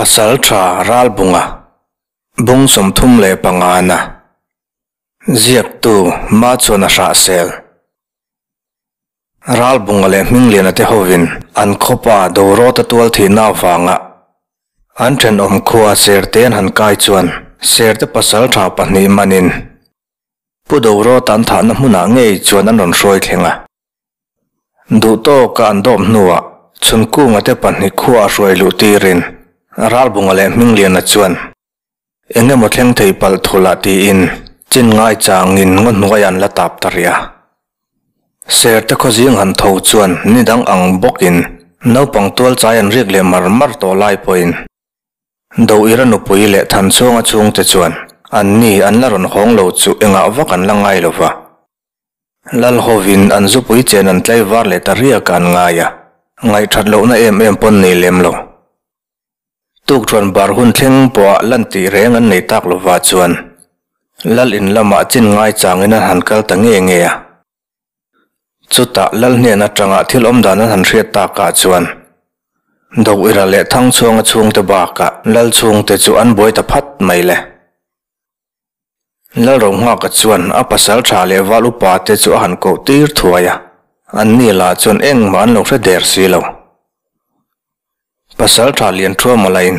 Pasaltha Ralbunga bung 35 na ziaktu Machhuana Hrahsel Ralbunga leh Hmingliana te hovin an khawpa Dorawta tual thihna avanga an thenawm khua Serte an han kai chuan Serte pasaltha pahnih manin Pu Dorawta an thahna hmunah ngei chuan an rawn hruai thleng a. Duh tawka an dawp hnuah Chhunkunga te pahnih khua a hruai luh tirin Ralbunga leh Hmingliana chuan eng emaw thleng thei palh thul ah tiin chin ngai changin ngaw hnuaiah an la tap ta rih a. Serte khawzing han tho chuan ni dang ang bawkin naupang tual chai an riak leh mar mar tawh lai pawhin Doira nupui leh Thanchhuanga chhungte chuan anni an la rawn hawng lo chu engah vak an la ngai lo va. Lal hovin an zupui chen an tlaivar leh ta riak a an ngai a, ngaihthat lohna em em pawn nei lem lo. Tukṭhuan bar hun thleng pawhah lan tih reng an nei tak lova chuan Lal in lamah chin ngaichangin an han kal ta nge nge a. Chutah Lal hnen atanga thil awm dan an han hriat takah chuan Doira leh Thangchhuanga chhungte bakah Lal chhungte chu an buai ta phat mai le. Lalrohnghaka chuan a pasal tha leh val upa te chu a han koh tir thuai a, anni lah chuan engmah an lo hre der si lo. Pasal tha lian thuam a lain,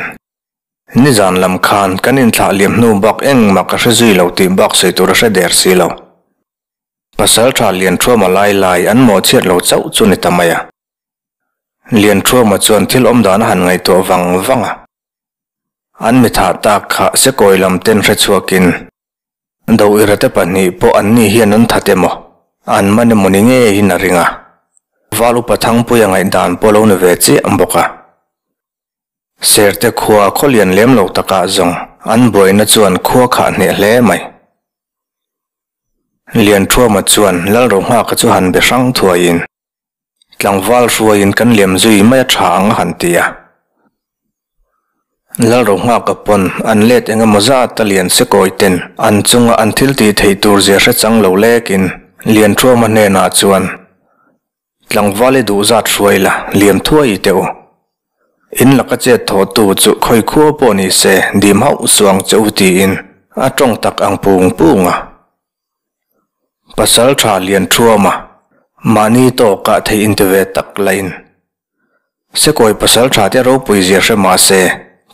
Nizan lam khan kan inthlah liam hnu bak engmah ka hre zui lo tih bak sawi tur a hre der si lo. Pasal tha lian thuam a lai lai an mawhchhiat lo chauh chu ni ta mai a. Lian thuama chuan thil awm dan a han ngaihtuah vang vang a. An mi thah tak kha sekawi lam ten hre chhuakin Doira te pahnih pawh anni hian an that emaw, an man emaw ni ngeiin a ring a. Val upa Thangpuia ngaihdan pawh lo ni ve chiah bawk a. Serte khua khaw lian lem lo takah zawng an buaina chuan khua khah hneh hle mai. Lianthuama chuan Lalrohnghaka chu han be hrang thuaiin Tlangval hruaiin kan liam zui mai a tha ang a han ti a. Lalrohnghaka pawn an let eng emaw zat a lian sekawi ten an chunga an thil tih theih tur zia hre chang lo lekin Lianthuama hnenah chuan Tlangval i duh zat hruai la liam thuai teh u. In laka chet thawh tu chu khawi khua pawh ni se dim hauh suang che u tiin a tawng tak ang pung pung a. Pasal tha lian thuama mahni tawkah theih inti ve tak lain Sekawi pasal tha te ropui zia hre mah se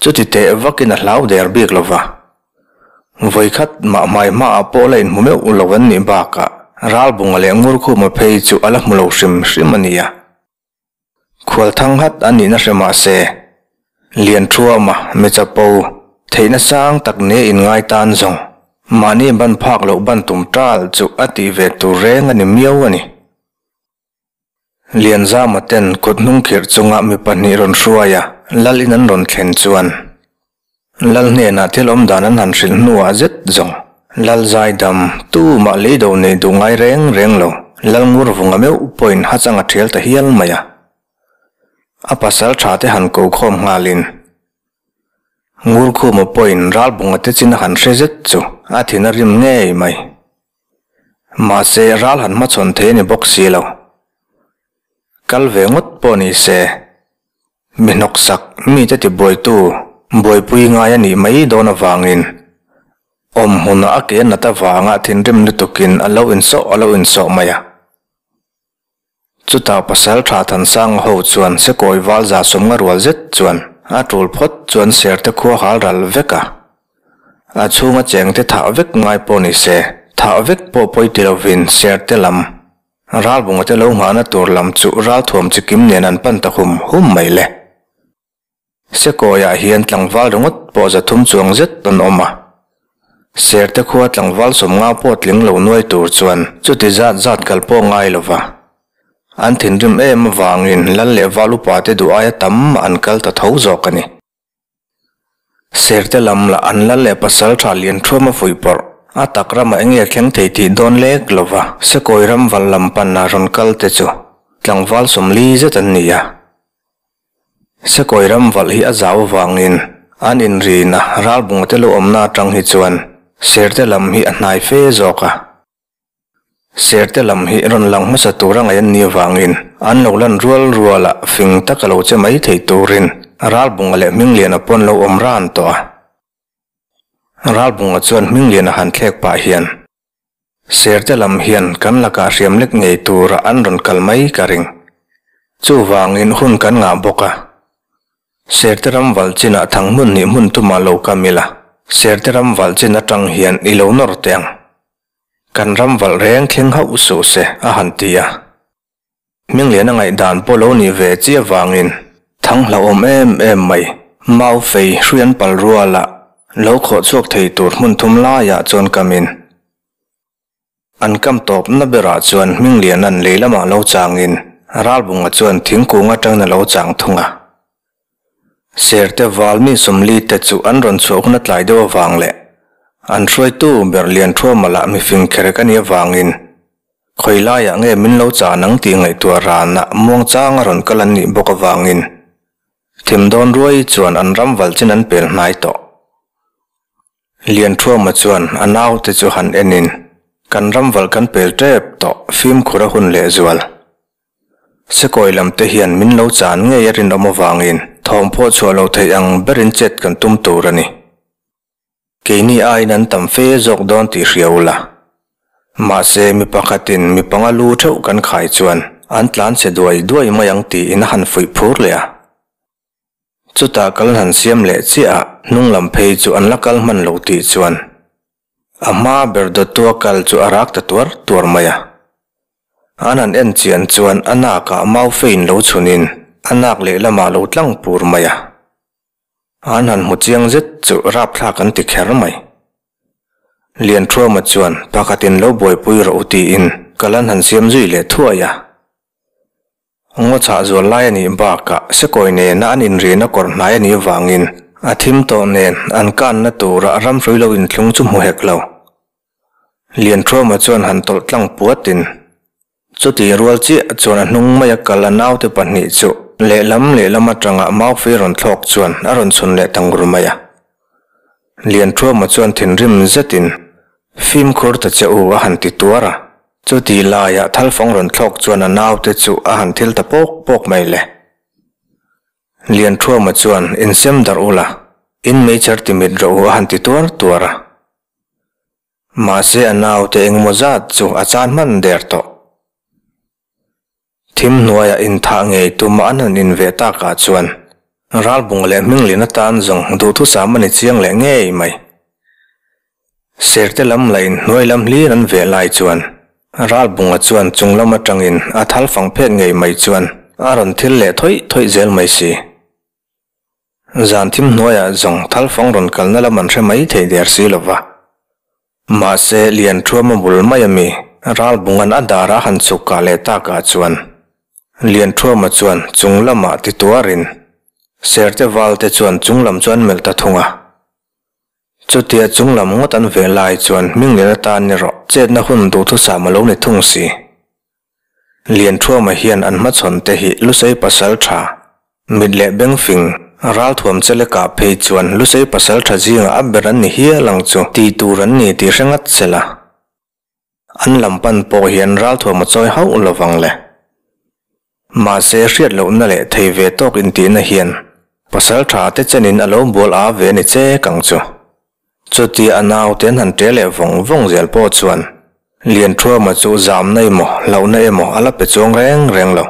chuti teh vakin a hlau der bik lo va. Vawikhat mah hmai hmaah pawh la inhmu meuh lo an nih bakah Ralbunga leh Ngurkhuma phei chu a la hmu lo hrim hrim a nia. Khualthang hat a nihna hre mah se, Lianthuama, Michapo, theihna sang tak nia inngai tan zawng, mahni ban phak loh ban tum tal chu a tih ve tur reng a ni miau a ni. Lianzama ten kut hnung khirh chunga mi pahnih rawn hruai a, Lal in an rawn thlen chuan Lal hnenah thil awm dan an han hrilh hnuah zet zawng, Lal zaidam, tu mah lei do nei duh ngai reng reng lo, Lal ngur vunga meuh pawhin hachang a thial ta hial mai a. A pasal tha te han ko khawm nghalin, Ngurkhuma pawhin Ralbunga te chin a han hre zet chu a thin a rim ngei mai. Mahse, ral han hmachhawn thei a ni bawk si lo. Kal ve ngawt pawh ni se. Mi hnawksak, mite tibuaitu, buaipui ngai a nih mai dawn avangin awm hmunah a ke nat avanga thinrim lutukin a lo insawh a lo insawh mai a. Chutah pasal tha Thansanga ho chuan sekawi val za sawmnga rual zet chuan a tul phawt chuan serte khua hal ral vek a. A chhunga chengte thah vek ngai pawh ni se, thah vek pawh pawi ti lovin serte lam Ralbunga te lo nghahna tur lam chu ralthuam chikim nen an pan ta hum hum mai le. Sekawiah hian tlangval ringawt pawh 300 chuang zet an awm a. Serte khua tlangval 50 pawh tling lo nuai tur chuan chuti zat zat kal pawh ngai lo va. An thinrim em avangin lal leh val upa te duh aia tam mah an kal ta tho zawk a ni. Serte lam lah an lal leh pasal tha lian thuam a fuih pawrh. A tak ramah eng nge thleng thei tih dawn lek lo va, Sekawi ram val lam panna rawn kal te chu tlangval 40 zet an ni a. Sekawi ram valh hi a zau avangin an inrina ralbunga te lo awmna atang hi chuan Serte lam hi a hnai fe zawk a. Serte lam hi rawn lang hmasa tur a ngaih an nih avangin an lo lan rual rual a, fing taka lo che mai thei turin Ralbunga leh Hmingliana pawh an lo awm ran tawh a. Ralbunga chuan Hmingliana han thlek pah hian, Serte lam hian kan lakah hriam lek ngei tura an rawn kal mai ka ring. Chuvangin hun kan ngah bawk a. Serte ram valh chinah thang hmun hnih hmun tumah lo kam ila, Serte ram valh chin atang hian i lo nawr teh ang. Kan ram valh reng thleng hauh suh se, a han ti a. Hmingliana ngaihdan pawh lo nih ve chi avangin thang hlauhawm em em mai. Mau fei hrui an pal ruala lo khawh chhuak thei tur hmun thum laiah chuan kamin an kam tawpna berah chuan Hmingliana'n lei lamah lo changin Ralbunga chuan thingkung atangin a lo chang thung a. Serte val mi sawmli te chu an rawn chhuah hun a tlai deuh avang leh an hruaitu ber Lianṭhuama lah mifing kherek a nih avangin Khawi laiah nge min lo chan ang tih ngaihtuah ranah muangchang a rawn kal an nih bawk avangin thim dawn ruai chuan an ram valh chin an pel hnai tawh. Lianṭhuama chuan a naute chu han enin, Kan ram valh kan pel tep tawh, fimkhur a hun lehzual. Sekawi lam te hian min lo chan ngei a rinawm avangin thawm pawh chhuah lo theih ang berin chet kan tum tur a ni. Keini aiin an tam fe zawk dawn tih hria ula. Mahse, mi pakhatin mi panga lu theuh kan khai chuan an tlan che duai duai mai ang tiin a han fuih phur leh a. Chutah kal han siam leh chiah a, hnung lam phei chu an la kal hman lo tih chuan a hma ber dawttua kal chu a rak ta tuar tuar mai a. An han en chian chuan a nakah mau fein lo chhunin a nak lehlamah lo tlang pur mai a. An han hmu chiang zet chu rapthlak an ti kher mai. Lianṭhuama chuan pakhatin lo buaipui rawh u tiin kal an han siam zui leh thuai a. Ngaw chhah zual lai a nih bakah sekawi nena an inrihna kawr hnai a nih avangin a thim tawh nen an kanna tura ramhrui lo inthlung chu hmu hek lo. Lianṭhuama chuan han tawlh tlang puatin Chuti rual chiah chuan a hnung maia kal a naute pahnih chu lehlam lehlam atanga Maufei rawn thlawk chuan a rawn chhun leh ta ngur mai a. Lianṭhuama chuan thinrim zetin, Fimkhur ta che u a han ti tuar a. Chuti laiah thalfang rawn thlawk chuan a naute chu a han thil ta pawk pawk mai le. Lianṭhuama chuan, Insem darh ula, in meichher timit rawh u a han ti tuar tuar a. Mahse a naute engemaw zat chu a chan hman der tawh. Thim hnuaiah inthah ngei tuma an han inveh takah chuan Ralbung leh Hminglin atan zawng duhthusam a ni chiang leh ngei mai. Serte lam la inhnuai lam hlir an veh lai chuan Ralbunga chuan chung lam atangin a thal fang phet ngei mai chuan a rawn thil leh thawih thawih zel mai si. Zan thim hnuaiah zawng thalfang rawn kalna lam an hre mai thei der si lo va. Mahse, Lianṭhuama bul mai a mi, Ralbunga'n a dara han chhuk kah leh takah chuan Lianṭhuama chuan chung lamah ti tuarin Serte valte chuan chung lam chu an melh ta thung a. Chutia chung lam ngawt an ve lai chuan Hminglian atan erawh chetna hun duhthusam a lo ni thung si. Lianṭhuama hian an hmachhawn te hi Lusei pasal ṭha, mit leh bengfing, ralthuam che lekah phei chuan Lusei pasal ṭha zingah a ber an ni hial ang chu ti tur an ni tih hre ngat se la. An lam pan pawh hian ralthuam a chawi hauh lo vang le. Mahse hriat lohna leh thei ve tawk intihna hian pasal ṭha te chenin a lo bual a ve ni chek ang chu. Chutia a naute an han ṭe leh vawng vawng zel pawh chuan Lianṭhuama chu zamna emaw hlauhna emaw a la pe chuang reng reng lo.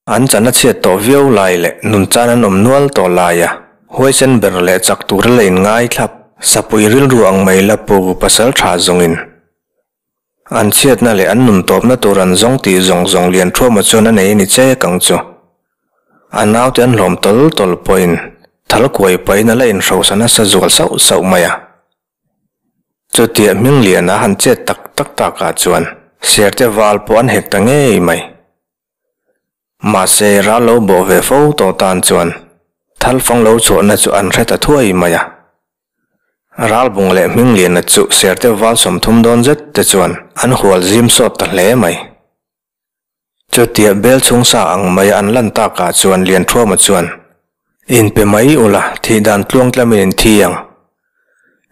An chan a chhiat tawh viau lai leh nunchan an awm nual tawh laia huaisen ber leh chak tura la inngaihthlap sapui rilru ang mai la pu pasal ṭha zawngin an chhiatna leh an nun tawpna tur an zawng tih zawng zawng Lianṭhuama chuan a nei a ni chek ang chu. A naute an hlawm tawl tawl pawhin thal kuai pahin a la inhrosa nasa zual sauh sauh mai a. Chutia Hmingliana han chet tak tak takah chuan Serte val pawh an hek ta ngei mai. Mahse ral lo bawh ve fo tawh tan chuan thal fang lo chhuahna chu an hre ta thuai mai a. Ralbung leh Hmingliana chu Serte val 30 dawn zet te chuan an hual zim sawt ta hle mai. Chutia bel chhung sa ang mai an lan takah chuan Lianṭhuama chuan, Inpe mai ula, thih dan tluang tlamin in thi ang.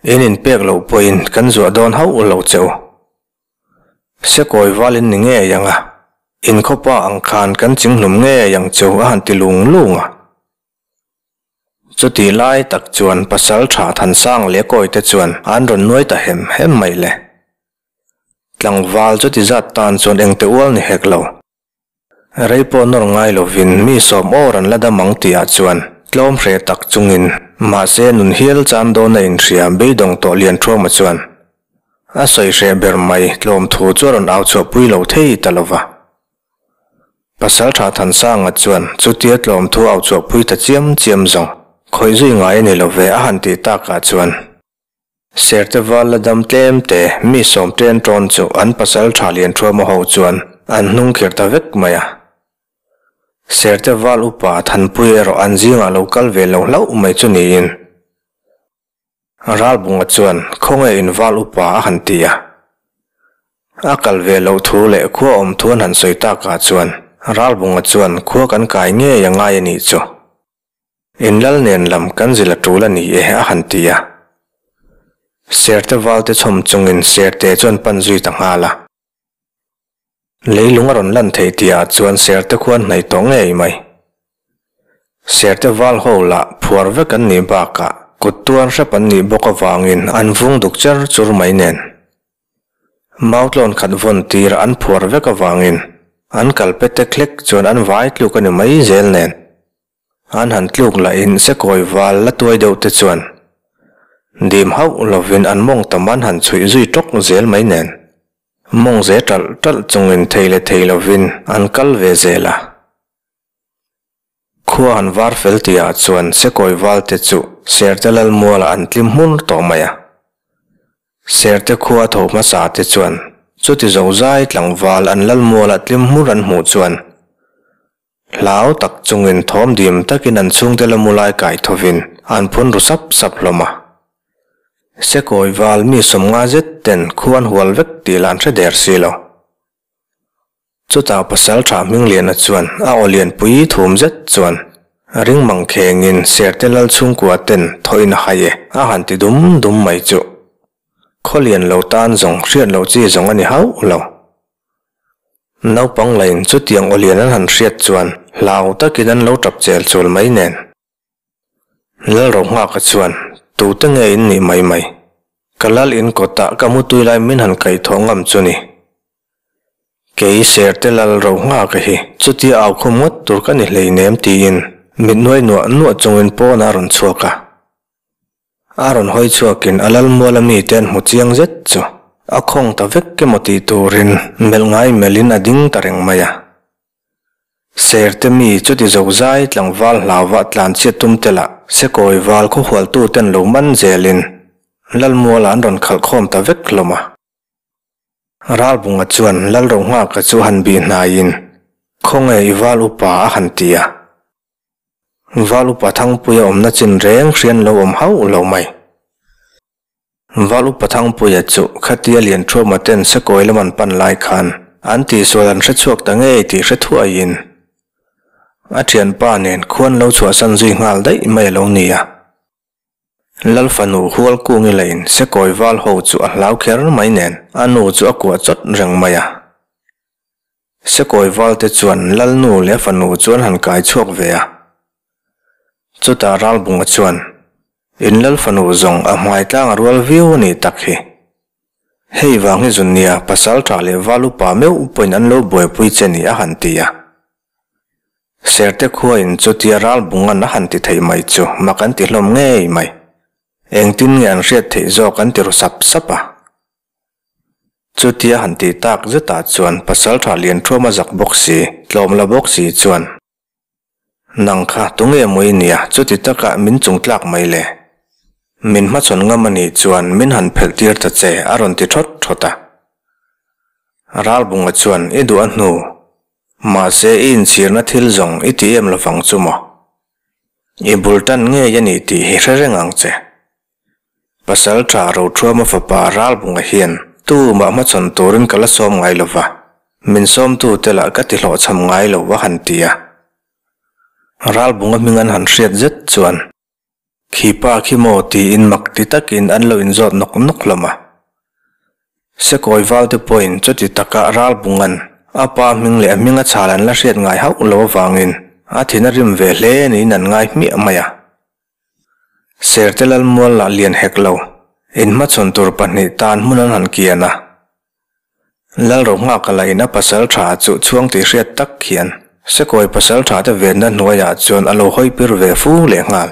In inpek loh pawhin kan zuah dawn hauh lo che u. Sekawi val in ni ngei ang a, inkhawpa ang khan kan chinghlum ngei ang che u a han ti lung lung a. Chutih lai tak chuan Pasalṭha Thansang leh Kawite chuan an rawn nuai ta hem hem mai le. Tlangval chuti zat tan chuan engte ual ni hek lo. Rei pawh nawr ngai lovin mi sawm awr an la dam ang tihah chuan tlawm hreh tak chungin mahse nun hial chan dawn a inhria beidawng tawh Lianṭhuama chuan a sawi hreh ber mai tlawm thu chu a rawn au chhuahpui lo thei ta lova. Pasalṭha Thansanga chuan chutia tlawm thu au chhuahpui ta chiam chiam zawng khawih zui ngai a ni lo ve a han tih takah chuan Serte val la dam tlem te mi sawm ṭen ṭawn chu an pasalṭha Lianṭhuama ho chuan an hnung khirh ta vek mai a. Serte val upa Thanpui erawh an zingah lo kal ve lo hlauh mai chu niin Ralbunga chuan khawnge in val upa a han ti a. A kal ve loh thu leh khua awm thu an han sawi takah chuan Ralbunga chuan khua kan kai ngei a ngai a nih chu. In lal nen lam kan zil a tul a ni e a han ti a. Serte valte chhawm chungin Serte chuan pan zui ta nghal a. Leilung a rawn lan theih tihah chuan Serte khuan hnaih tawh ngei mai. Serte val ho lah phuar vek an nih bakah kut tuar hrep an nih bawk avangin an vung duk cher chur mai nen. Mautlawn khat vawn tir an phuar vek avangin an kal pe tek hlek chuan an vai tluk a ni mai zel nen. An han tluk lahin sekawi val la tuai deuh te chuan dim hauh lovin an mawng tam an han chhuih zui tawk zel mai nen mawng ze ṭalh ṭalh chungin thei leh thei lovin an kal ve zel a. Khua han var fel tihah chuan sekawi val te chu Serte Lalmualah an tlim hmur tawh mai a. Serte khua tho hmasa te chuan chuti zozai tlangval an Lalmualah tlim hmur an hmuh chuan Hlau tak chungin thawm dim takin an chhungte la mu lai kai thovin an phun ru sap sap hlawm a. Sekawi val mi sawmnga zet ten khu an hual vek tih lah an hre der si lo. Chutah pasal tha Hmingliana chuan a aw lianpui thum zet chuan ring mang khengin Serte lal chhungkua ten thawhin a hai e a han ti dum dum mai chu. Khawlian lo tan zawng hriat loh chi zawng a ni hauh lo. Naupang lain chutiang aw lian an han hriat chuan hlau takin an lo tap chel chul mai nen. Lalrohnghaka chuan, Tute nge in nih mai mai? Ka lal in kawtah ka mutui lai min han kaih thawh ngam chu ni. Kei Serte Lalrohnghaka hi chutia au khum ngawt tur ka ni hleinem tiin mit nuai nuah nuah chungin pawnah a rawn chhuak a. A rawn hawi chhuakin a lalmuala mite an hmu chiang zet chu a khawng ta vek emaw tih turin melh ngai melhin a ding ta reng mai a. Serte mi chuti zozai tlangval hlauva tlan chhiat tum te lah sekawi val khawhualtu ten lo man zelin lalmuala an rawn khalh khawm ta vek hlawm a. Ralbunga chuan Lalrohnghaka chu han bih hnaiin, Khawnge i val upa a han ti a. Val upa Thangpuia awmna chin reng hrian lo awm hauh lo mai. Val upa Thangpuia chu khatia Lianṭhuama ten sekawi lam an pan lai khan an tihsual an hre chhuak ta ngei tih hre thuaiin a ṭhianpa nen khuan lo chhuahsan zui nghal daih mai a lo ni a. Lal fanu Hualkungi lain sekawi val ho chu a hlau kher mai nen a nu chu a kuah chawt reng mai a. Sekawi valte chuan Lalnu leh fanu chu an han kai chhuak ve a. Chutah Ralbunga chuan, In Lal fanu zawng a hmai tlang a rual viau a nih tak hi. Hei vang hi zun nia pasal tha leh val upa meuh pawhin an lo buaipui che ni a han ti a. Serte khuain chutia Ralbunga'n a han ti thei mai chu mak an ti hlawm ngei mai. Engtin nge an hriat theih zawk an ti ru sap sap a. Chutia han tih tak zetah chuan Pasalṭha Lianṭhuama zak bawk si, tlawm la bawk si chuan, Nang kha tunge maw i nia, chuti takah min chungtlak mai le. Min hmachhawn ngam a nih chuan min han phelh tir ta che a rawn ti ṭhawt ṭhawt a. Ralbunga chuan i duh a hnu, mahse i inchhirna thil zawng i ti em lovang chu maw? I bul tan ngei a ni tih hi hre reng ang che. Pasal tha Rothuama fapa Ralbunga hian tumah hmachhawn turin ka la sawm ngai lo va, min sawmtute lah ka ti hlawhchham ngai lo a han ti a. Ralbunga hming an han hriat zet chuan, Khi pa khi maw tiin mak ti takin an lo inzawt nawk nawk hlawm a. Sekawi valte pawhin chuti taka Ralbunga'n a pa hming leh a hminga chhal an la hriat ngai hauh lo avangin a thin a rim ve hle niin an ngai hmiah mai a. Serte lal mual lah lian hek lo, inhmachhawn tur pahnih tan hmun an han kian a. Lalrohnghaka lahin a pasal tha chu chhuang tih hriat tak hian Sekawi pasal tha te venna hnuaiah chuan a lo hawi pir ve fu lehnghal.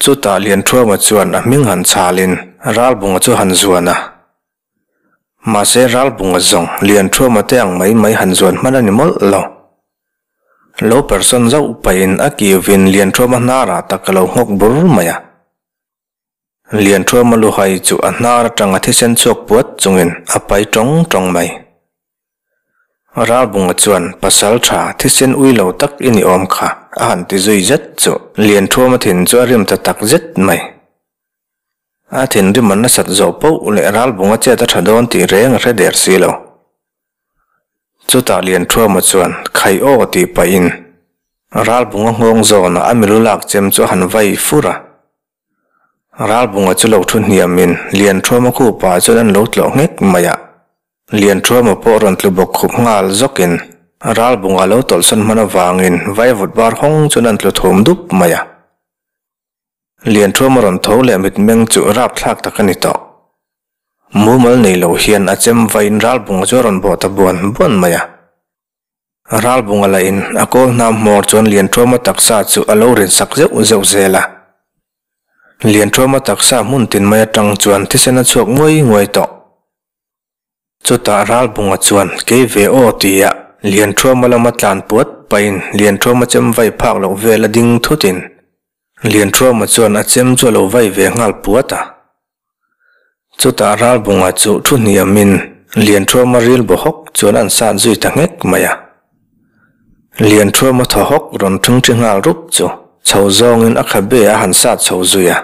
Chutah Lianthuama chuan a hming han chhalin Ralbunga chu han zuan a. Mahse Ralbunga zawng Lianthuama te ang mai mai han zuan hman a ni mawlh lo. Lo persawn zauh pahin a kiuvin Lianthuama hnarah tak a lo nghawk bur mai a. Lianthuama luhai chu a hnar atanga thisen chhuak puat chungin a pai tawng tawng mai. Ralbunga chuan pasal tha thisen ui lo tak i ni awm kha a han ti zui zet chu Lianthuama thin chu a rim ta tak zet mai. A thinrim an nasat zawh poh leh Ralbunga chet a tha dawn tih reng a hre der si lo. Chutah Lianthuama chuan Khai aw tih pahin Ralbunga nghawng zawnah a milu lak chem chu a han vai fur a. Ralbunga chu lo thu hniamin Lianthuama khupa chuan an lo tlawh nghek mai a. Lianthuama pawh rawn tlu bawk khup nghal zawkin Ralbunga lo tawlhsawn hman avangin vaivut bar hawng chuan an tlu thum dup mai a. Lianthuama rawn tho leh mitmeng chu rapthlak tak a ni tawh. Mumal nei lo hian a chem vaiin Ralbunga chu a rawn bawh ta buan buan mai a. Ralbunga lahin a kawl hnam hmawr chuan Lianthuama taksa chu a lo rinsak zeuh zeuh zel a. Lianthuama taksa hmun tin mai atang chuan thisen a chhuak nguai nguai tawh. Chutah Ralbunga chuan kei ve aw tia Lianthuama lama tlan puat pahin Lianthuama chem vai phak loh vel a ding thutin Lianthuama chuan a chem chu a lo vai ve nghal puat a. Chutah Ralbunga chu thu hniamin Lianthuama ril baw hawk chuan an sat zui ta nghek mai a. Lianthuama thaw hawk rawn thingthi nghal rup chu chho zawngin a khabe a han sat chho zui a.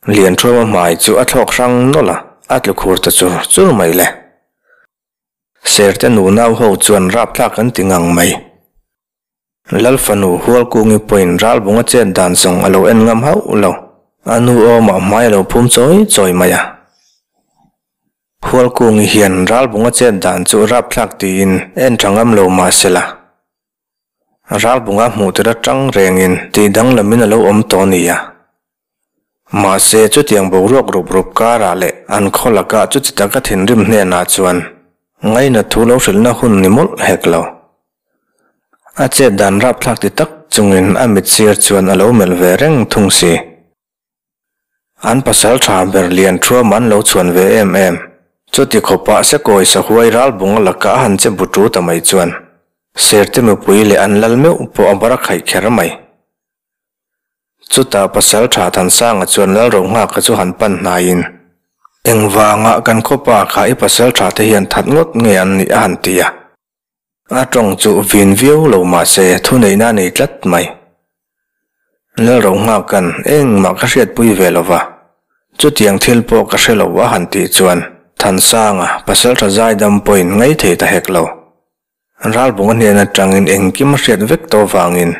Lianthuama hmai chu a thlawk hrang nawlh a, a tlu khur ta chur chur mai le. Serte nunau ho chuan rapthlak an ti ngang mai. Lal fanu Hualkungi pawhin Ralbunga chet dan zawng a lo en ngam hauh lo. A nu awmah hmai a lo phum chawi chawi mai a. Hualkungi hian Ralbunga chet dan chu rapthlak tiin en tha ngam lo mah se la. Ralbunga hmuh tir atang rengin tih danglamin a lo awm tawh a ni a. Mahse chutiang boruak rup rup karah leh an khaw lakah chuti taka thinrim hnenah chuan ngaina thu lo hrilhna hun ni mawlh hek lo. A chet dan rapthlak ti tak chungin a mit sir chuan a lo melh ve reng thung si. An pasal tha ber lian thuam an lo chhuan ve em em. Chuti khawpah sekawi sahuai ralbunga laka a han che bu tu ta mai chuan Serte mipui leh an lal meuh pawh a bar a khaih kher mai. Chutah pasal tha Thansanga chuan Lalrohnghaka chu han pan hnaiin, Engvanga kan khawpa kha i pasal tha te hian that ngawt nge an nih a han ti a. A tawng chu vin viau lo mah se thuneihna a nei tlat mai. Lalrohnghaka'n engmah ka hriatpui ve lo va, chutiang thil pawh ka hre lo a han tih chuan Thansanga pasal tha zaidam pawhin ngaithei ta hek lo. Ralbunga hnen atangin engkim a hriat vek tawh vangin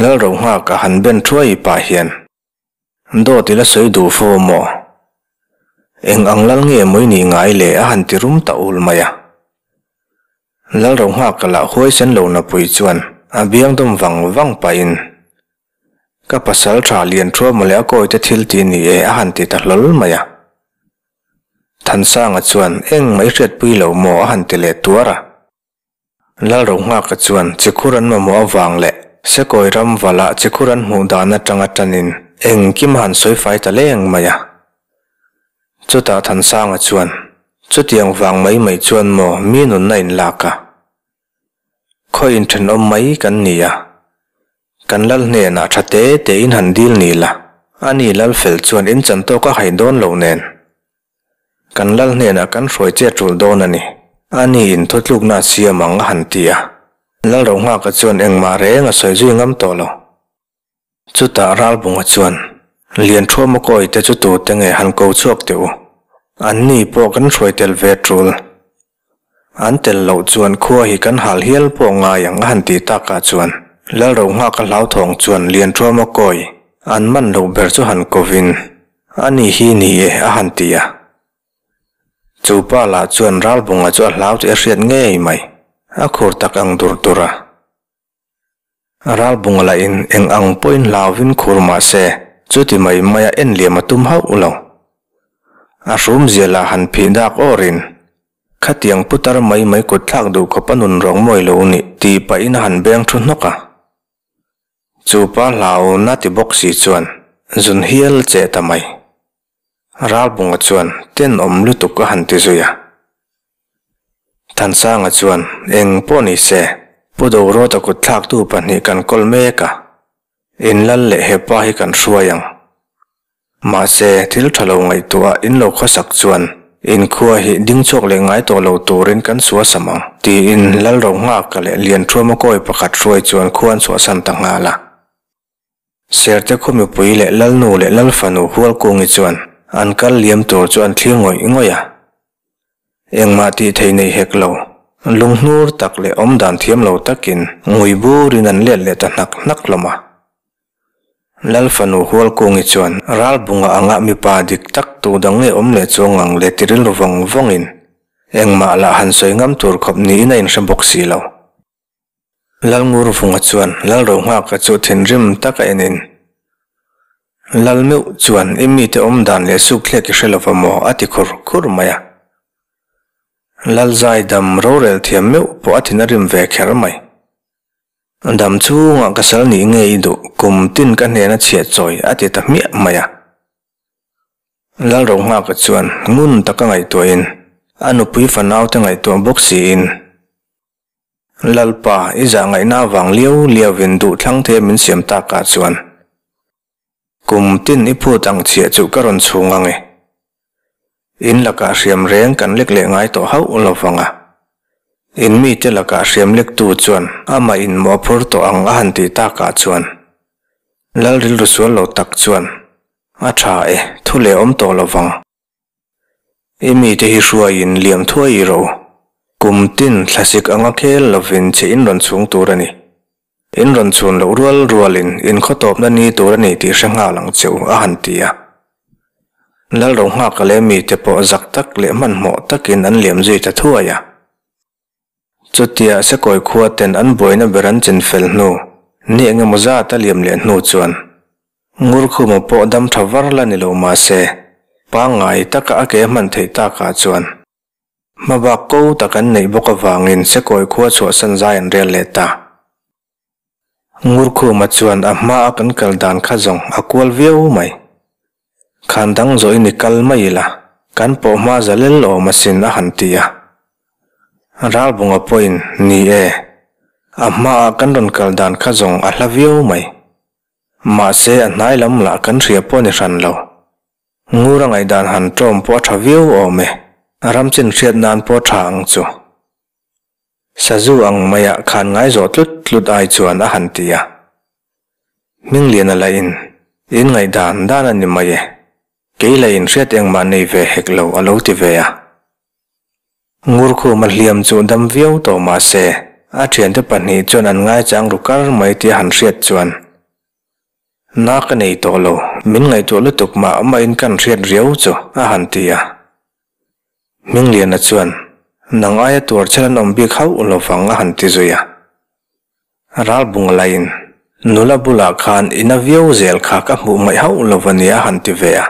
Lalrohnghaka han ben thuai pah hian Dawt ila sawi duh fo maw? Eng ang lal nge mawi nih ngai le a han ti rum ta ul mai a. Lalrohnghaka lah huaisen lo napui chuan a biang dawm vang vang pahin Ka pasal tha lian thua mawle a kawite thil ti ni e a han ti ta hlawl mai a. Thansanga chuan eng mai hriatpui lo maw a han ti leh tuar a. Lalrohnghaka chuan chikhur an mamawh avang leh Sekawi ram valah chikhur an hmuh dan atanga tanin engkim a han sawi fai ta leng mai a. Chutah Thansanga chuan, Chutiang vang mai mai chuan maw mi nunna in lak a? Khawi inthenawm mai kan ni a, kan lal hnenah tha te tein han dil ni la, ani lal fel chuan in chan tawk a hai dawn lo nen. Kan lal hnenah kan hruai che tul dawn a ni. Ani in thutlukna a siam ang a han ti a. Lal Rohnghaka chuan engmah reng a sawi zui ngam tawh lo. Chutah Ralbunga chuan, Lianthuama kawi te chu tute nge han ko chhuak teh u. Anni pawh kan hruai tel ve tul. An tel loh chuan khua hi kan hal hial pawh ngai ang a han tih takah chuan Lal Rohnghaka hlauthawng chuan Lianthuama kawi an man loh ber chu han kovin a ni hi ni e a han ti a. Chu pa lah chuan Ralbunga chu a hlau tih a hriat ngei mai, a khur tak ang dur dur a. Ralbunga lahin eng ang pawhin hlauvin khur mah se, Chuti mai maia en liam a tum hauh lo. A hrumzia lah han phih dak awrin, Khatiang putar mai mai kut thlak duh khawp a nun rawng mawi lo nih tih pahin a han beng thu hnawk a. Chu pa hlau na ti bawk si chuan zun hial che ta mai. Ralbunga chuan tenawm lutuk a han ti zui a. Thansanga chuan eng pawh ni se, Pu Dorawta kut thlaktu pahnih kan kawl mek a, in lal leh hepa hi kan hruai ang. Mahse, thil tha lo ngaihtuah in lo khawsak chuan in khua hi ding chhuak leh ngai tawh lo turin kan suasam ang, tiin Lalro Nghaka leh Lianthuama kawi pakhat hruai chuan khua an chhuahsan ta nghal a. Serte khaw mipui leh Lalnu leh Lalfanu Hualkungi chuan an kal liam tur chu an thlir ngawih ngawih a. Engmah tih theih nei hek lo, lunghnur tak leh awmdan thiam lo takin ngui burin an let leh ta hnak hnak hlawm a. Lal fanu Hualkungi chuan ralbunga anga mipa dik tak tu dang nge awm leh chuang ang le ti rilru vawng vawngin engmah lah han sawi ngam tur khawp niin a inhre bawk si lo. Lal Ngurvunga chuan Lal Rohnghaka chu thinrim taka enin, Lal meuh chuan i mite awm dan leh suk thlek i hre lova maw? a ti khur khur mai a. Lal Zaidam rorel thiam meuh pawh a thin a rim ve kher mai. Dam chhungah ka sal nih nge i duh, kum tin ka hnena chhiat chawi a ti ta hmiah mai a. Lalrohnghaka chuan ngun taka ngaihtuahin a nupui fanaute ngaihtuah bawk siin, Lalpa, i zah ngaihna avang liau liauin duh thlang thei a min siam takah chuan kum tin i phut ang chhiah chu ka rawn chhung ang e. In lakah hriam reng kan lek leh ngai tawh hauh lo vang a. In mite lakah hriam lektu chuan amah in mawh a phur tawh ang a han tih takah chuan Lal rilru sual lo tak chuan a tha e, thu leh awm tawh lo vang. I mite hi hruaiin liam thuai i ro. Kum tin thlasik anga khel lovin che in rawn chhung tur a ni. In rawn chhun loh rual rualin in khaw tawpna ni tur a ni tih hre nghal ang che u, a han ti a. Lalro nghaka leh mite pawh zak tak leh hmanhmawh takin an liam zui ta thuai a. Chutia Sekawi khua ten an buaina ber an chin fel hnu, ni eng emaw zat a liam leh hnu chuan Ngurkhuma pawh dam tha var la ni lo mahse, pangngai taka a ke hman theih takah chuan Hmabak ko tak an neih bawk avangin Sekawi khua chhuahsan zai an rel leh ta. Ngurkhuma chuan a hmaa kan kal dan kha zawng a kual viau mai. Khan dang zawhin i kal mai ila, kan pawh hma za lel awm asin a han ti a. Ralbunga pawhin, Ni e, a hmaa kan rawn kal dan kha zawng a hla viau mai. Mahse a hnai lam lah kan hria pawh ni hran lo. Ngur a ngaihdan han ṭawm pawh a ṭha viau awm e, a ram chin hriat nan pawh a ṭha ang chu. Sazu ang maiah khan ngaizawh tlut tlut ai chuan a han ti a. Hmingliana lahin, In ngaihdan dan a ni mai e, kei lahin hriat engmah nei ve hek lo a lo ti ve a. Ngurkhuma hliam chu dam viau tawh mah se, a ṭhiante pahnih chuan an ngaichang ru kar mai tih a han hriat chuan, Na ka nei tawh lo, min ngaihtuah lutuk mah mahin kan hriat riau chu, a han ti a. Hmingliana chuan, Nang aia tuar chhel an awm bik hauh lo vang, a han ti zui a. Ralbunga laiin, Nula bulah khan i na viau zel kha ka hmuh ngaih hauh lo a nia, a han ti ve a.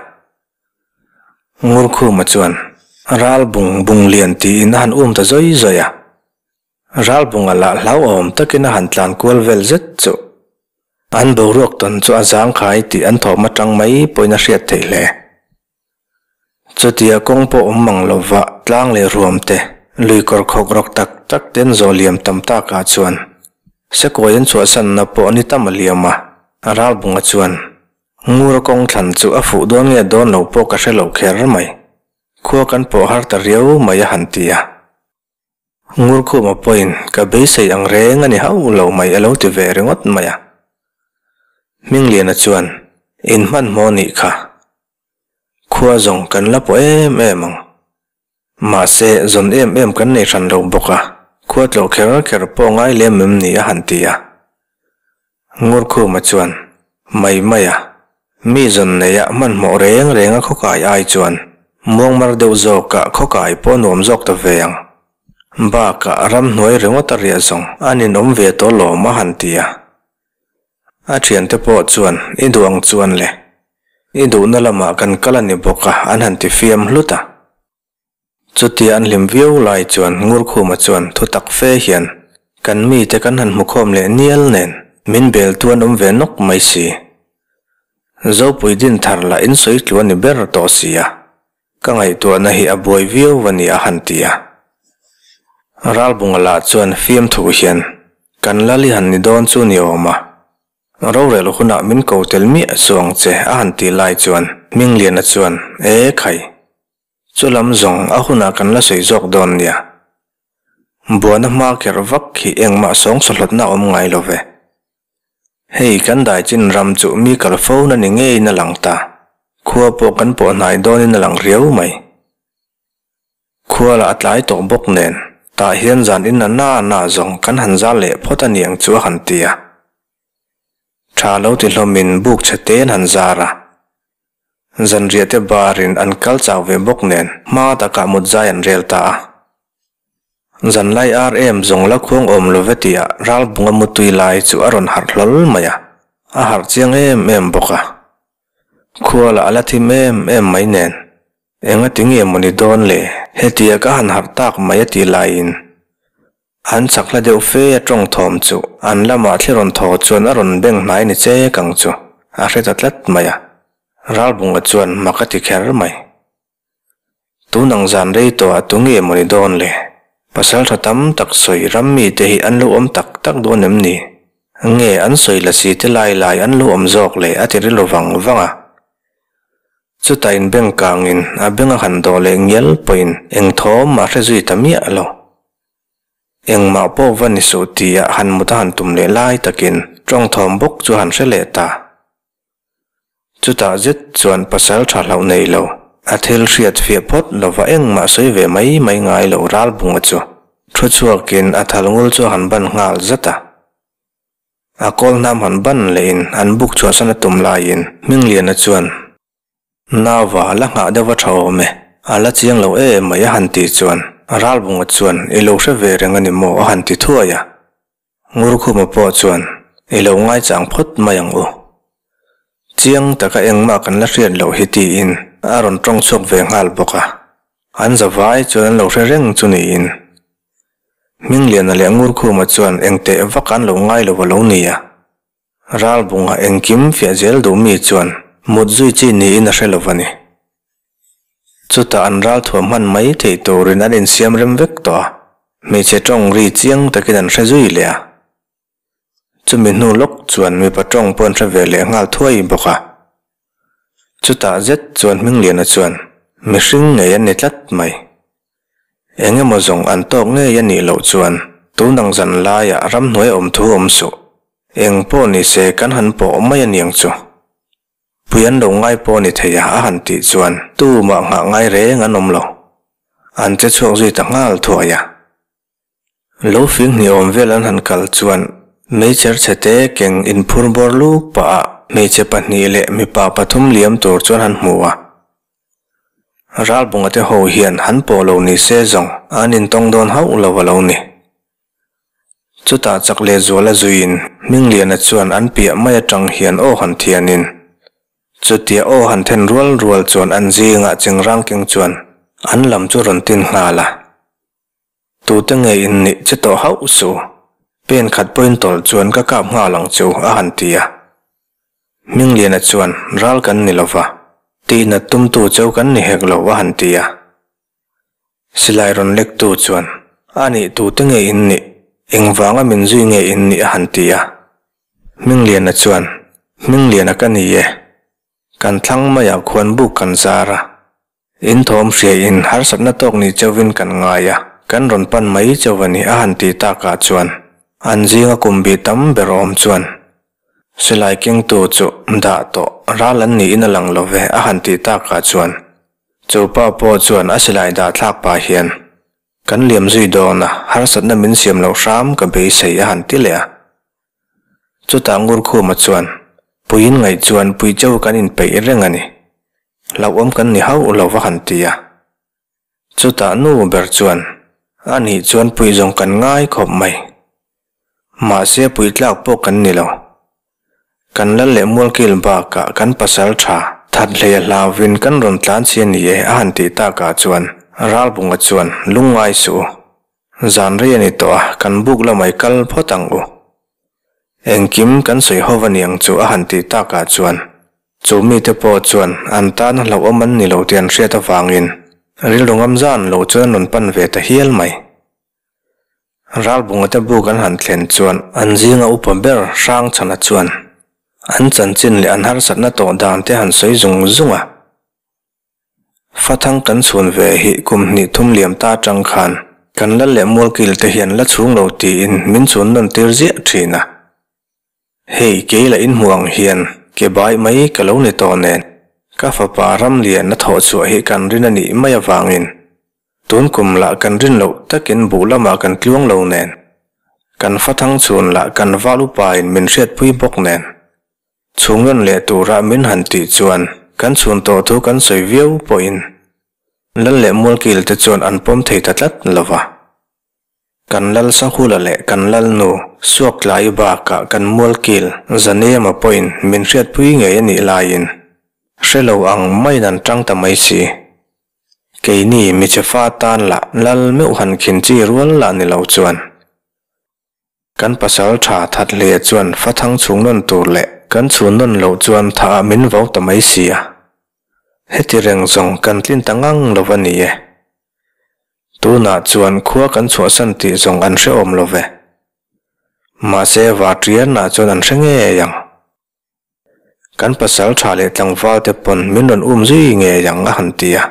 Ngurkhuma chuan, Ralbung Bunglian tiin a han um ta zawi zawi a. Ralbunga lah hlauhawm takin a han tlan kual vel zet chu. An boruak tawn chu a zangkhai tih an thawm atang mai pawhin a hriat theih hle. Chutia kawng pawh awm mang lova tlang leh ruam te, lui kawr khawk rawk tak tak ten zawh liam tam takah chuan Sekawi an chhuahsanna pawh ni tam a liam a, Ralbunga chuan Ngura kawng thlan chu a fuh dawn nge dawn lo pawh ka hre lo kher mai. Khua kan pawh har ta riau mai a han ti a. Ngurkhuma pawhin ka beisei ang reng a ni hauh lo mai a lo ti ve ringawt mai a. Hmingliana chuan, In hmanhmawh nih kha. Khua zawng kan la pawh em em ang. Mahse, zawn em em kan nei hran lo bawk a, khua tlawh kher kher pawh ngai lem em ni a han ti a. Ngurkhuma chuan, Mai mai a, mi zawn neia hmanhmawh reng renga khawkai ai chuan muangmar deuh zawkah khawkai pawh nuam zawk ta ve ang. Bakah ramhnuai ringawt a riah zawng a ninawm ve tawh lawm a han ti a. A thiante pawh chuan, I duh ang chuan le. I duhna lamah kan kal a ni bawk a, an han ti fiam hlut a. Chutia an hlim viau lai chuan Ngurkhuma chuan thu tak fe hian, Kan mite kan han hmu khawm leh nial nen, min beltu an awm ve nawk mai si. Zopui din thar lah in sawi tlu a ni ber tawh si a, ka ngaihtuahna hi a buai viau a ni a han ti a. Ralbunga lah chuan fiamthu hian, Kan lal i han ni dawn chu ni awm a, Rorel hunah min ko tel miah chuang che a han ti lai chuan Hmingliana chuan, E khai! Chu lam zawng a hunah kan la sawi zawk dawn nia. Buana hma kherh vak hi engmah sawngsahlawtna a awm ngai lo ve. Hei kan daichin ram chu mi kal fo na ni ngeiin a lang ta. Khua pawh kan pawh hnai dawnin a lang riau mai. Khua lah a tlai tawh bawk nen, tah hian zan in a na na zawng kan han zal leh phawt a niang chu a han ti a. Tha lo ti hlawmin buk chhe te an han zar a. Zanriah te barin an kal chau ve bawk nen hma takah mut zai an rel ta a. Zanlai ar em zawng la khuang awm lo ve tih ah Ralbunga mutui lai chu a rawn harh hlawl mai a, a harh chiang em em bawk a. Khua lah a la thim em em mai nen Engati nge maw ni dawn le? Hetia ka han harh tak mai a tih laiin an chak hla deuh fe a tawng thawm chu an lamah thli rawn thaw chuan a rawn beng hnai ni chek ang chu a hre ta tlat mai a, Ralbunga chuan mak a ti kher mai. Tun ang zan rei tawhah tu nge maw ni dawn le? Pasal tha tam tak sawi ram mite hi an lo awm tak tak dawn em ni? Nge an sawi la si te lai lai an lo awm zawk le a ti rilru vang vang a. Chutah in beng kangin a beng a han dawh leh ngial pawhin eng thawm a hre zui ta miah lo. Engmah pawh va ni suh tia han mut a han tum leh lai takin tawng thawm bawk chu han hre leh ta. Chutah zet chuan pasal tha hlauh nei lo, a thil hriat fiah phawt lova engmah sawi ve mai mai ngai lo Ralbunga chu thu chhuakin a thal ngul chu a han ban nghal zat a. A kawl hnam han ban lehin an buk chhuahsan a tum laiin Hmingliana chuan, Nauva la nghah deuh va tha awm e, a la chiang lo em mai a han tih chuan Ralbunga chuan i lo hre ve reng a ni maw a han ti thuai a. Ngurkhuma pawh chuan i lo ngaichang phawt mai ang u. Chiang taka engmah kan la hriat loh hi tiin a rawn tawng chhuak ve nghal bawk a. An zavai chuan an lo hre reng chu niin Hmingliana leh Ngurkhuma chuan eng teh vak an lo ngai lo a lo ni a. Ralbunga engkim fiah zel duh mi chuan mut zui chi niin a hre lo a ni. Chutah an ral thuam hman mai theih turin an insiam rem vek tawh a, hmeichhe tawng ri chiang takin an hre zui leh a. Chumi hnu lawk chuan mipa tawng pawh an hre ve leh nghal thuai bawk a. Chutah zet chuan Hmingliana chuan mihring ngei an ni tlat mai. Eng emaw zawng an tawk ngei a nih loh chuan tun ang zan laiah ramhnuai awm thu awm suh. Eng pawh ni se kan han pawh mai a niang chu. Pui an lo ngai pawh ni thei a a han tih chuan tumah nghah ngai reng an awm lo. An che chhuak zui ta nghal thuai a. Lo fing hnih awm vel an han kal chuan meichher chhete keng inphur bawr luk pah ah hmeichhe pahnih leh mipa pathum liam tur chuan han hmu a. Ralbunga te ho hian han pawh lo ni se zawng an intawng dawn hauh lo a lo ni. Chutah chak leh zuala zuiin Hmingliana chuan an piah mai atang hian aw han thianin chutia aw han then rual rual chuan an zingah chengrang keng chuan an lam chu rawn tin nghal a. Tute nge in nih che tawh hauh su? Pen khat pawhin tawlh chuan ka kap nghal ang chu, a han ti a. Hmingliana chuan, Ral kan ni lova, tihnat tumtu cheu kan ni hek lo, a han ti a. Silai rawn lektu chuan, A nih tute nge in nih? Engvanga min zui nge in nih? a han ti a. Hmingliana chuan, Hmingliana ka ni e. Kan thlang maiah khuan buk kan zar a. In thawm hria in harsatna tawk ni chauhin kan ngai a, kan rawn pan mai chauh a ni a han ti takah chuan an zinga kum bih tam ber awm chuan silai kengtu chu dah tawh ral an niin a lang lo ve a han ti takah chuan chu pa pawh chuan a silai dah thlak pah hian kan liam zui dawn a, harsatna min siam loh hram ka beisei a han ti leh a. Chutah Ngurkhuma chuan Puiin ngaih chuan pui chauh kan inpeih reng a ni. Hlauhawm kan ni hauh lo va han ti a. Chutah nu ber chuan, A nih chuan puih zawng kan ngai khawp mai. Mahse puih tlak pawh kan ni lo. Kan lal leh mualkil bakah kan pasal tha That hlei a hlauvin kan rawn tlan chi a ni e a han tih takah chuan Ralbunga chuan lungngai suh u. Zan rei a ni tawh a, kan buk lamah i kal phawt ang u. Engkim kan sawi ho va niang chu a han tih takah chuan chu mite pawh chuan an tana hlauhawm an ni lo tih an hriat avangin rilru ngam zan lo chuan an rawn pan ve ta hial mai. Ralbunga te buk an han thlen chuan an zinga upa ber Hrangchhana chuan an chanchin leh an harsatna tawh dan te han sawi zung zung a. Fathang kan chhun ve hi kum hnih thum liam ta atang khan kan lal leh mualkil te hian la chhung lo tiin min chhun nawn tir ziah thin a. Hei kei lah inhmuh ang hian ke bai mai ka lo ni tawh nen ka fapa Ramlian a thawh chhuah hi kan rin a nih mai avangin tun kum lah kan rin loh takin buh lamah kan tluang lo nen kan fathang chhun lah kan val upain min hriatpui bawk nen Chhung rawn leh tura min han tih chuan kan chhun tawh thu kan sawi viau pawhin Lal leh Mualkil te chuan an pawm thei ta tlat lo va. Kan Lal Sahula leh kan Lal nu Suaktlai bakah kan Mualkil Zanema pawhin min hriatpui ngei a nih laiin hre lo ang maiin an tang ta mai si. Keini miche fa tan lah Lal meuh han khin chi rual lah ni lo chuan. Kan pasal tha that hle chuan fathang chhung nawn tur leh kan chhun nawn loh chuan tha ah min vau ta mai si a. Heti reng zawng kan tlin ta ngang lo va ni e. Tunah chuan khua kan chhuahsan tih zawng an hrehawm lo ve. Mahse Vatrianah chuan an hre ngei ang. Kan pasal tha leh tlangval te pawn min rawn um zui ngei ang a han ti a.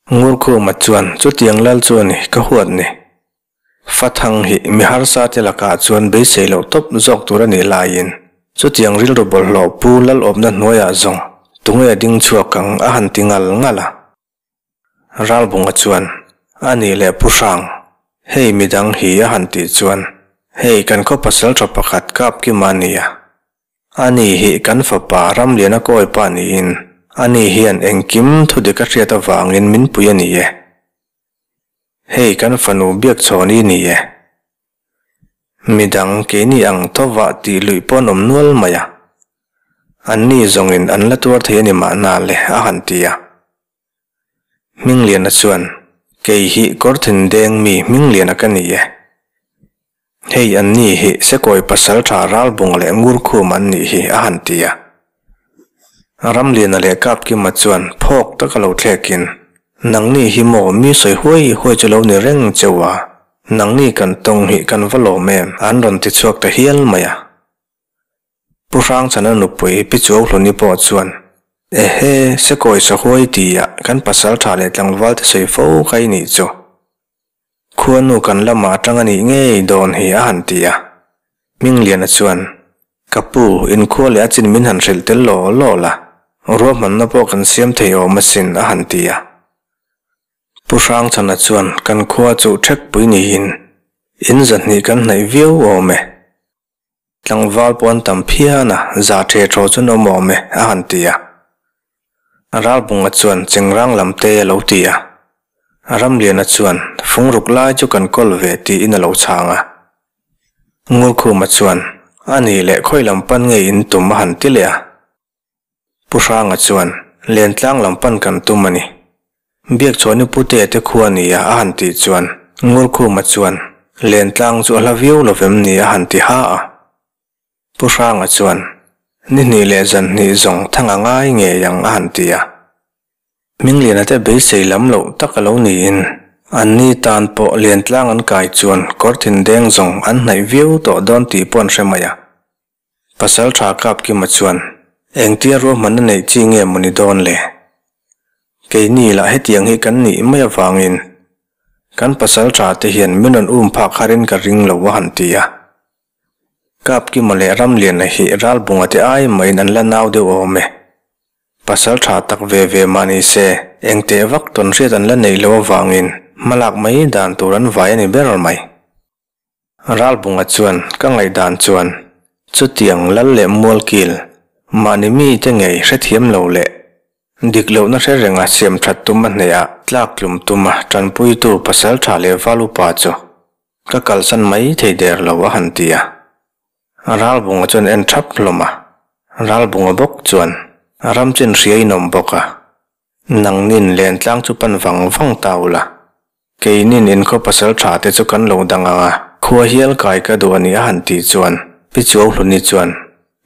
Ngurkhuma chuan chutiang lal chu a ni ka huat ni. Fathang hi mi harsa te lakah chuan beisei loh tawp zawk tur a nih laiin chutiang rilru bawlhhlawh pu lalawpna hnuaiah zawng tunge a ding chhuak ang a han ti ngal ngal a. Ralbunga chuan, A nih leh Pu Hrang, hei midang hi a han tih chuan, hei kan khaw pasal tha pakhat kap ki mah nia. A ni hi kan fapa Ramliana kawi pa niin, a ni hian engkim thu dik a hriat avangin min pui a ni e. Hei kan fanu Biakchhawni ni e. Midang keini ang thovah tih luih pawh an awm nual mai a. Anni zawngin an la tuar thei a ni mahna le a han ti a. Hmingliana chuan, Kei hi Kawrthin deng mi Hmingliana ka ni e. Hei anni hi Sekawi pasaltha Ralbung leh Ngurkhum an nih hi a han ti a. Ramliana leh Kapkima chuan phawk taka lo thlekin, Nangni hi maw mi sawi huai huai chu lo ni reng cheu a, nangni kan tawng hi kan va lawm em an rawn ti chhuak ta hial mai a. Pu Hrangchana nupui Pi Chuauhluni pawh chuan, Ehe, Sekawi sahuai tia kan pasal tha leh tlangval te sawi fo kha i nih chu. Khuanu kan lamah atang a nih ngei dawn hi a han ti a. Hmingliana chuan, Ka pu, inkhua leh a chin min han hrilh tel law law la, ruahmanna pawh kan siam thei awm asin a han ti a. Pu Hrangchana chuan kan khua chu thekpui niin in zahnih kan hnaih viau awm e. Tlangval pawh an tam phian a, za ṭhe ṭhaw chu an awm awm e, a han ti a. Ralbunga chuan Chengrang lam te a lo ti a. Ramliana chuan, Fungruk lai chu kan kawl ve tiin a lo chhang a. Ngurkhuma chuan, A nih leh khawi lam pan nge in tum a han ti leh a. Pu Hranga chuan, Lentlang lam pan kan tum a ni. Biakchhuahni Putea te khua nia a han tih chuan Ngurkhuma chuan, Lentlang chu a hla viau lo vem ni a han ti ha a. Pu Hranga chuan, Ni hnih leh zan hnih zawng thang a ngai ngei ang a han ti a. Hmingliana te beisei lam loh tak a lo niin anni tan pawh Lentlang an kai chuan kawrthin deng zawng an hnaih viau tawh dawn tih pawh an hre mai a. Pasal tha Kapkima chuan, Engtia ruahmanna neih chi nge maw ni dawn le? Keini lah hetiang hi kan nih mai avangin kan pasal tha te hian min rawn um phak harin ka ring lo a han ti a. Kapkima leh Ramliana hi Ralbunga te ai mahin an la nau deuh awm e. Pasal tha tak ve ve mah ni se, engteh vak tawn hriat an la neih loh avangin hmalak mai dan tur an vai a ni ber mai. Ralbunga chuan ka ngaihdan chuan chutiang lal leh mualkil mahni mite ngei hrethiam lo leh dik lohna hre renga siam that tum a hneah tlak tlum tuma tanpuitu pasal tha leh val upa chu ka kalsan mai thei der lo a han ti a. Ralbunga chuan en thap hlawm a. Ralbunga bawk chuan. Ram chin hria in awm bawk a, nangnin lentlang chu pan vang vang ta ula. Keinin inkhaw pasal tha te chu kan lo dang ang a, khua hial kai ka duh a ni a han tih chuan Pi Chuauhluni chuan,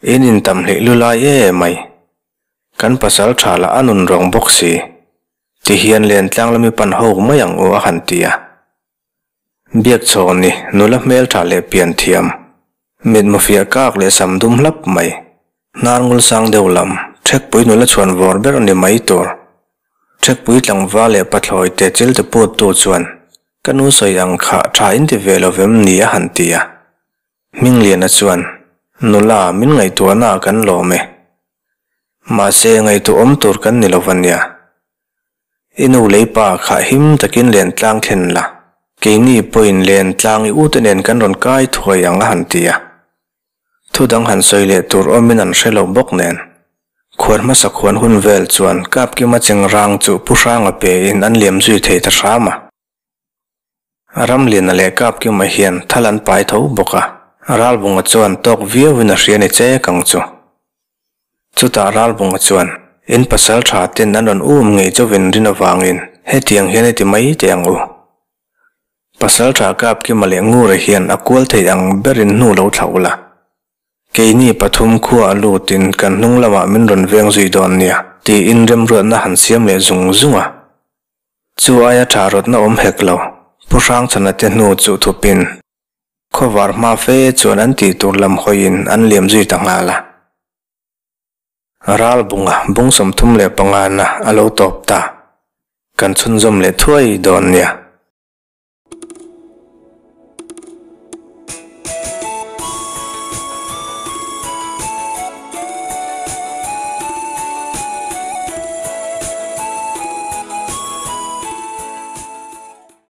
In intam hleih lu lai e mai. Kan pasal tha lah a nun rawng bawk si. Ti hian lentlang lami pan ho mai ang u a han ti a. Biakchhawni nula hmeltha leh pianthiam, mitmu fiah kak leh sam dum hlap mai, hnar ngul sang deuh lam, thekpui nula chhuan vawr ber a ni mai tur. Thekpui tlangval leh pathlawi te chil te put tu chuan, Ka nu sawi ang kha tha in ti ve lo vem ni a han ti a. Hmingliana chuan, Nula, min ngaihtuahna ah kan lawm e. Mahse, ngaihtuah awm tur kan ni lo va nia. I nu lei pa kha him takin len tlang thlen la, keini pawhin len tlang i ute nen kan rawn kai thuai ang a han ti a. Thu dang han sawi leh tur awmin an hre lo bawk nen. Khuan hmasa khuan hun vel chuan Kapkima chengrang chu Pu Hranga pein an liam zui thei ta hram a. Ramliana leh Kapkima hian thal an pai tho bawk a, Ralbunga chuan tawk viauin a hria ni che kang chu. Chutah Ralbunga chuan, In pasal tha ten an rawn um ngei chauhin rin avangin hetiang hian i ti mai teh ang u. Pasal tha Kapkima leh Ngura hian a kual thei ang berin hnu lo thlah ula. Keini pathum khua a lutin kan hnung lamah min rawn veng zui dawn nia, tiin remruatna han siam leh zung zung a. Chu aia tha rawtna awm hek lo, Pu Hrangchhana te hnu chu thupin Khawvar hma fe chuan an tih tur lam hawiin an liam zui ta nghal a. Ralbunga bung 35 na a lo tawp ta. Kan chhunzawm leh thuai dawn nia.